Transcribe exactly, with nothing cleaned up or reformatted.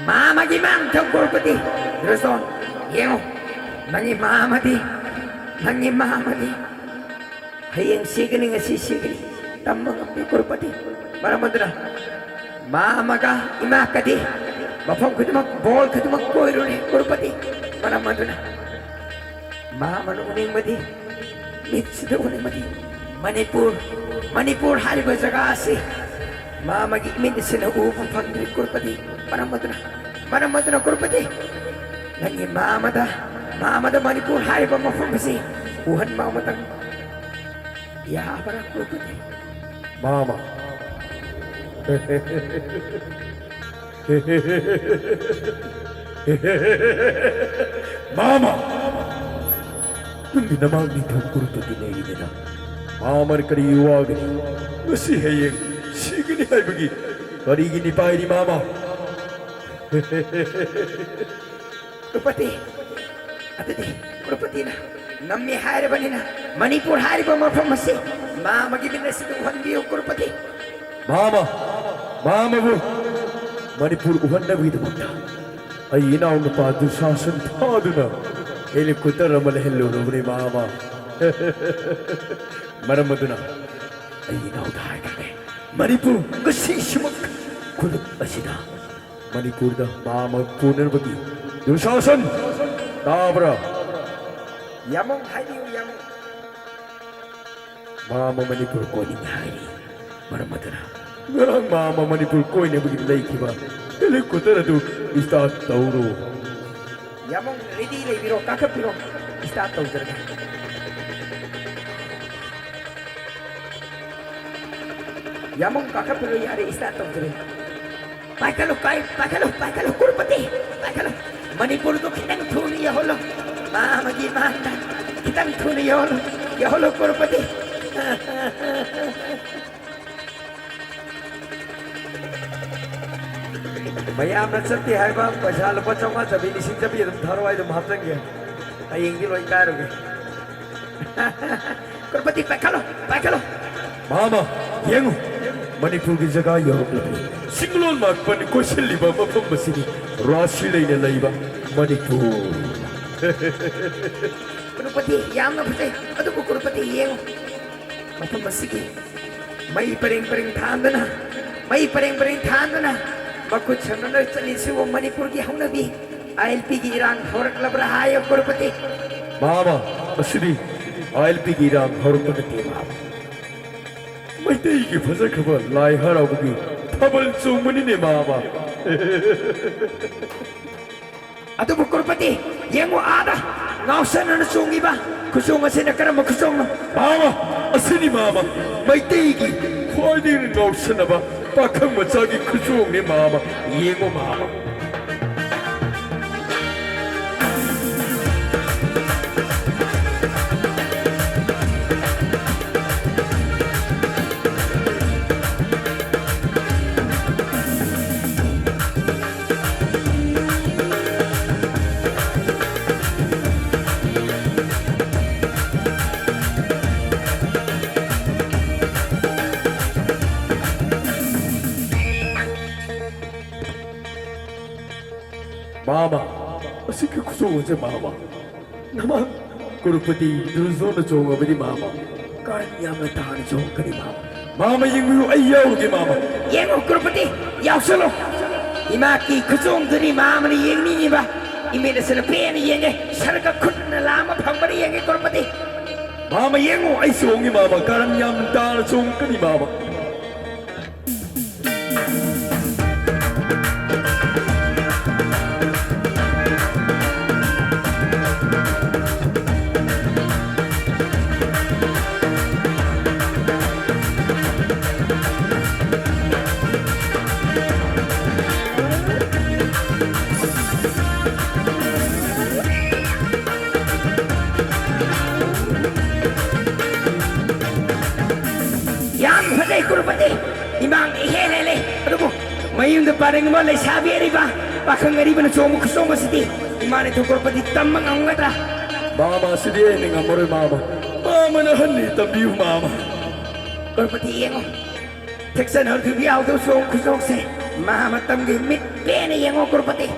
ꯃꯥꯃꯒꯤ ꯃꯥꯡꯊꯧ ꯀ꯭ꯔꯣꯔꯄꯇꯤ꯫ ꯗ꯭ꯔꯣꯖꯣꯟ, ꯌꯦꯡꯉꯨ, ꯅꯪꯒꯤ ꯃꯥꯃꯗꯤ, ꯅꯪꯒꯤ ꯃꯥꯃꯗꯤ ꯍꯌꯦꯡ ꯁꯤꯒꯅꯤ, ꯉꯁꯤ ꯁꯤꯒꯅꯤ, ꯇꯝꯕ ꯉꯝꯗꯦ ꯀ꯭ꯔꯣꯔꯄꯇꯤ꯫ ꯃꯔꯝ ꯑꯗꯨꯅ ꯃꯥꯃꯒ ꯏꯃꯥꯀꯗꯤ ꯃꯐꯝ ꯈꯨꯗꯤꯡꯃꯛ, ꯕꯣꯜ ꯈꯨꯗꯤꯡꯃꯛ ꯀꯣꯏꯔꯨꯔꯦ ꯀ꯭ꯔꯣꯔꯄꯇꯤ꯫ ꯃꯔꯝ ꯑꯗꯨꯅ ꯃꯥꯃꯅ ꯎꯅꯤꯡꯕꯗꯤ, ꯃꯤꯠꯁꯤꯗ ꯎꯅꯤꯡꯕꯗꯤ, ꯃꯅꯤꯄꯨꯔ, ꯃꯅꯤꯄꯨꯔ ꯍꯥꯏꯔꯤꯕ ꯖꯒꯥ ꯑꯁꯤ ꯃꯥꯃꯒꯤ ꯏꯃꯤꯠ ꯑꯁꯤꯅ ꯎꯕ ꯐꯪꯗ꯭ꯔꯤ ꯀ꯭ꯔꯣꯔꯄꯇꯤ꯫ ꯃꯔꯝ ꯑꯗꯨꯅ, ꯃꯔꯝ ꯑꯗꯨꯅ ꯀ꯭ꯔꯣꯔꯄꯇꯤ, ꯅꯪꯒꯤ ꯃꯥꯃꯗ, ꯃꯥꯃꯗ ꯃꯅꯤꯄꯨꯔ ꯍꯥꯏꯔꯤꯕ ꯃꯐꯝ ꯑꯁꯤ ꯎꯍꯟꯕ ꯑꯃꯇꯪ ꯌꯥꯕ꯭ꯔꯥ ꯀ꯭ꯔꯣꯔꯄꯇꯤ? ꯃꯥꯃ꯫ ꯃꯥꯃ! ꯅꯪꯒꯤ ꯅꯃꯥꯡ ꯅꯤꯡꯊꯧ ꯀ꯭ꯔꯣꯔꯄꯇꯤ ꯂꯩꯔꯤꯗꯅ꯫ ꯃꯥꯃꯅ ꯀꯔꯤ ꯋꯥꯒꯅꯤ? ꯉꯁꯤ ꯍꯌꯦꯡ ꯁꯤꯒꯅꯤ ꯍꯥꯏꯕꯒꯤ ꯀꯔꯤꯒꯤ ꯅꯤꯄꯥꯏꯔꯤ, ꯃꯥꯃ? ꯀ꯭ꯔꯣꯔꯄꯇꯤ, ꯑꯗꯨꯗꯤ ꯀ꯭ꯔꯣꯔꯄꯇꯤꯅ ꯉꯝꯃꯤ ꯍꯥꯏꯔꯕꯅꯤꯅ, ꯃꯅꯤꯄꯨꯔ ꯍꯥꯏꯔꯤꯕ ꯃꯐꯝ ꯑꯁꯤ ꯃꯥꯃꯒꯤ ꯃꯤꯠ ꯑꯁꯤꯗ ꯎꯍꯟꯕꯤꯌꯨ ꯀ꯭ꯔꯣꯔꯄꯇꯤ꯫ ꯃꯥꯃ, ꯃꯥꯃꯕꯨ ꯃꯅꯤꯄꯨꯔ ꯎꯍꯟꯅꯕꯒꯤꯗꯃꯛꯇ ꯑꯩ ꯏꯅꯥꯎꯅꯨꯄꯥ ꯗꯨꯁꯥꯁꯟ ꯊꯥꯗꯨꯅ ꯍꯦꯂꯤꯀꯣꯞꯇꯔ ꯑꯃ ꯂꯩꯍꯜꯂꯨꯔꯕꯅꯤ, ꯃꯥꯃ꯫ ꯃꯔꯝ ꯑꯗꯨꯅ ꯑꯩ ꯏꯅꯥꯎꯗ ꯍꯥꯏꯈ꯭ꯔꯒꯦ, ꯃꯅꯤꯄꯨꯔ ꯉꯁꯤꯁꯤꯃꯛ ꯈꯨꯗꯛ ꯑꯁꯤꯗ ꯃꯅꯤꯄꯨꯔꯗ ꯃꯥꯃ ꯄꯨꯅꯅꯕꯒꯤ꯫ ꯗꯨꯁꯥꯁꯟ, ꯇꯥꯕ꯭ꯔꯥ? ꯌꯥꯃꯣꯡ, ꯍꯥꯏꯕꯤꯌꯨ, ꯌꯥꯃꯣꯡ꯫ ꯃꯥꯃ ꯃꯅꯤꯄꯨꯔ ꯀꯣꯏꯅꯤꯡꯉꯤ ꯍꯥꯏꯔꯤ꯫ ꯃꯔꯝ ꯑꯗꯨꯅ ꯉꯔꯥꯡ ꯃꯥꯃ ꯃꯅꯤꯄꯨꯔ ꯀꯣꯏꯅꯕꯒꯤ ꯂꯩꯈꯤꯕ ꯍꯦꯂꯤꯀꯣꯞꯇꯔ ꯑꯗꯨ start ꯇꯧꯔꯣ꯫ ꯌꯥꯃꯣꯡ, ready ꯂꯩꯕꯤꯔꯣ, ꯀꯥꯈꯠꯄꯤꯔꯣ, start ꯇꯧꯖꯔꯒꯦ꯫ ꯌꯥꯃꯣꯡ, ꯀꯥꯈꯠꯄꯤꯔꯣ, ꯌꯥꯔꯦ, start ꯇꯧꯖꯔꯦ꯫ ꯄꯥꯏꯈꯠꯂꯨ, ꯄꯥꯏ-, ꯄꯥꯏꯈꯠꯂꯨ, ꯄꯥꯏꯈꯠꯂꯨ, ꯀ꯭ꯔꯣꯔꯄꯇꯤ, ꯄꯥꯏꯈꯠꯂꯨ꯫ ꯃꯅꯤꯄꯨꯔꯗꯨ ꯈꯤꯇꯪ ꯊꯨꯅ ꯌꯧꯍꯜꯂꯨ꯫ ꯃꯥꯃꯒꯤ ꯃꯥꯡꯗ ꯈꯤꯇꯪ ꯊꯨꯅ ꯌꯧꯍꯜꯂꯨ, ꯌꯧꯍꯜꯂꯨ, ꯀ꯭ꯔꯣꯔꯄꯇꯤ꯫ ꯃꯌꯥꯝꯅ ꯆꯠꯇꯦ ꯍꯥꯏꯕ ꯄꯩꯁꯥ ꯂꯨꯄꯥ ꯆꯥꯝꯃꯉꯥ ꯆꯠꯄꯤ, ꯂꯤꯁꯤꯡ ꯆꯠꯄꯤ ꯑꯗꯨꯝ ꯊꯥꯔꯛꯑꯣ, ꯑꯩ ꯑꯗꯨꯝ ꯍꯥꯞꯆꯟꯒꯦ꯫ ꯍꯌꯦꯡꯗꯤ ꯂꯣꯏ ꯀꯥꯏꯔꯨꯒꯦ꯫ ꯀ꯭ꯔꯣꯔꯄꯇꯤ, ꯄꯥꯏꯈꯠꯂꯣ, ꯄꯥꯏꯈꯠꯂꯣ꯫ ꯃꯥꯃ, ꯌꯦꯡꯉꯨ, ꯃꯅꯤꯄꯨꯔꯒꯤ ꯖꯒꯥ ꯌꯧꯔꯛꯂꯕꯅꯤ꯫ ꯆꯤꯡꯂꯣꯟ ꯃꯥꯄꯟ ꯀꯣꯏꯁꯤꯜꯂꯤꯕ ꯃꯐꯝ ꯑꯁꯤꯅꯤ ꯔꯥꯁꯤ ꯂꯩꯅ ꯂꯩꯕ ꯃꯅꯤꯄꯨꯔ꯫ ꯀ꯭ꯔꯣꯔꯄꯇꯤ, ꯌꯥꯝꯅ ꯐꯖꯩ꯫ ꯑꯗꯨꯕꯨ ꯀ꯭ꯔꯣꯔꯄꯇꯤ, ꯌꯦꯡꯉꯨ, ꯃꯐꯝ ꯑꯁꯤꯒꯤ ꯃꯩ ꯄꯔꯦꯡ ꯄꯔꯦꯡ ꯊꯥꯟꯗꯨꯅ, ꯃꯩ ꯄꯔꯦꯡ ꯄꯔꯦꯡ ꯊꯥꯟꯗꯨꯅ, ꯃꯈꯨꯠ ꯁꯝꯅꯅ ꯆꯠꯂꯤꯁꯤꯕꯨ ꯃꯅꯤꯄꯨꯔꯒꯤ ꯍꯧꯅꯕꯤ ꯑꯥꯏ ꯑꯦꯜ ꯄꯤꯒꯤ ꯏꯔꯥꯡ ꯍꯧꯔꯛꯂꯕ꯭ꯔꯥ ꯍꯥꯏꯌꯣ ꯀ꯭ꯔꯣꯔꯄꯇꯤ꯫ ꯃꯥꯃ, ꯑꯁꯤꯗꯤ ꯑꯥꯏ ꯑꯦꯜ ꯄꯤꯒꯤ ꯏꯔꯥꯡ ꯍꯧꯔꯛꯄ ꯅꯠꯇꯦ ꯃꯥꯃ꯫ ꯃꯩꯇꯩꯒꯤ ꯐꯖꯈ꯭ꯔꯕ ꯂꯥꯏ ꯍꯔꯥꯎꯕꯒꯤ ꯊꯥꯕꯜ ꯆꯣꯡꯕꯅꯤꯅꯦ ꯃꯥꯃ꯫ ꯑꯗꯨꯕꯨ ꯀ꯭ꯔꯣꯔꯄꯇꯤ, ꯌꯦꯡꯉꯨ ꯑꯥꯗ ꯉꯥꯎꯁꯟꯅꯅ ꯆꯣꯡꯉꯤꯕ ꯈꯨꯆꯣꯡ ꯑꯁꯤꯅ ꯀꯔꯝꯕ ꯈꯨꯆꯣꯡꯅꯣ? ꯃꯥꯃ, ꯑꯁꯤꯅꯤ ꯃꯥꯃ, ꯃꯩꯇꯩꯒꯤ ꯈ꯭ꯋꯥꯏꯗꯒꯤ ꯉꯥꯎꯁꯟꯅꯕ ꯄꯥꯈꯪ ꯃꯆꯥꯒꯤ ꯈꯨꯆꯣꯡꯅꯤ ꯃꯥꯃ, ꯌꯦꯡꯉꯨ ꯃꯥꯃ꯫ ꯃꯥꯃ, ꯑꯁꯤꯒꯤ ꯈꯨꯆꯣꯡ ꯑꯁꯦ ꯃꯥꯃ꯫ ꯅꯃꯥꯡ ꯀ꯭ꯔꯣꯔꯄꯇꯤ ꯗꯨꯔꯖꯣꯙꯅ ꯆꯣꯡꯉꯕꯗꯤ ꯃꯥꯃ, ꯀꯔꯟ ꯌꯥꯝꯅ ꯇꯥꯅ ꯆꯣꯡꯒꯅꯤ ꯃꯥꯃ꯫ ꯃꯥꯃ ꯌꯦꯡꯕꯤꯌꯨ, ꯑꯩ ꯌꯥꯎꯔꯒꯦ ꯃꯥꯃ꯫ ꯌꯦꯡꯉꯨ ꯀ꯭ꯔꯣꯔꯄꯇꯤ, ꯌꯥꯎꯁꯜꯂꯣ꯫ ꯏꯃꯥꯀꯤ ꯈꯨꯆꯣꯡꯗꯨꯅꯤ ꯃꯥꯃꯅ ꯌꯦꯡꯅꯤꯡꯉꯤꯕ꯫ ꯏꯃꯤꯠ ꯑꯁꯤꯅ ꯄꯦꯟꯅ ꯌꯦꯡꯒꯦ꯫ ꯁꯔꯒ ꯈꯨꯠꯅ ꯂꯥꯝꯕ ꯐꯪꯕ꯭ꯔꯥ ꯌꯦꯡꯒꯦ ꯀ꯭ꯔꯣꯔꯄꯇꯤ꯫ ꯃꯥꯃ ꯌꯦꯡꯉꯨ, ꯑꯩ ꯆꯣꯡꯉꯤ ꯃꯥꯃ, ꯀꯔꯟ ꯌꯥꯝ ꯇꯥꯅ ꯆꯣꯡꯒꯅꯤ ꯃꯥꯃ꯫ ꯌꯥꯝ ꯐꯖꯩ ꯀ꯭ꯔꯣꯔꯄꯇꯤ, ꯏꯃꯥꯡ ꯏꯍꯦꯜ ꯍꯦꯜꯂꯦ꯫ ꯑꯗꯨꯕꯨ ꯃꯌꯨꯝꯗ ꯄꯔꯦꯡ ꯑꯃ ꯂꯩꯁꯥꯕꯤ ꯑꯔꯤꯕ, ꯄꯥꯈꯪ ꯑꯔꯤꯕꯅ ꯆꯣꯡꯕ ꯈꯨꯆꯣꯡ ꯑꯁꯤꯗꯤ ꯏꯃꯥ ꯅꯤꯡꯊꯧ ꯀ꯭ꯔꯣꯔꯄꯇꯤ ꯇꯝꯕ ꯉꯝꯒꯗ꯭ꯔꯥ? ꯃꯥꯃ, ꯑꯁꯤꯗꯤ ꯑꯩꯅ ꯉꯝꯃꯔꯣꯏ ꯃꯥꯃ꯫ ꯃꯥꯃꯅ ꯑꯍꯟꯅꯤ, ꯇꯝꯕꯤꯌꯨ ꯃꯥꯃ꯫ ꯀ꯭ꯔꯣꯔꯄꯇꯤ ꯌꯦꯡꯉꯣ꯫ ꯊꯦꯛꯆꯅ ꯍꯧꯔꯤꯕ ꯌꯥꯎꯗꯕ ꯁꯣꯛ ꯈꯨꯖꯣꯛꯁꯦ꯫ ꯃꯍꯥ ꯃꯇꯝꯒꯤ ꯃꯤꯠ ꯄꯦꯟꯅ ꯌꯦꯡꯉꯣ ꯀ꯭ꯔꯣꯔꯄꯇꯤ꯫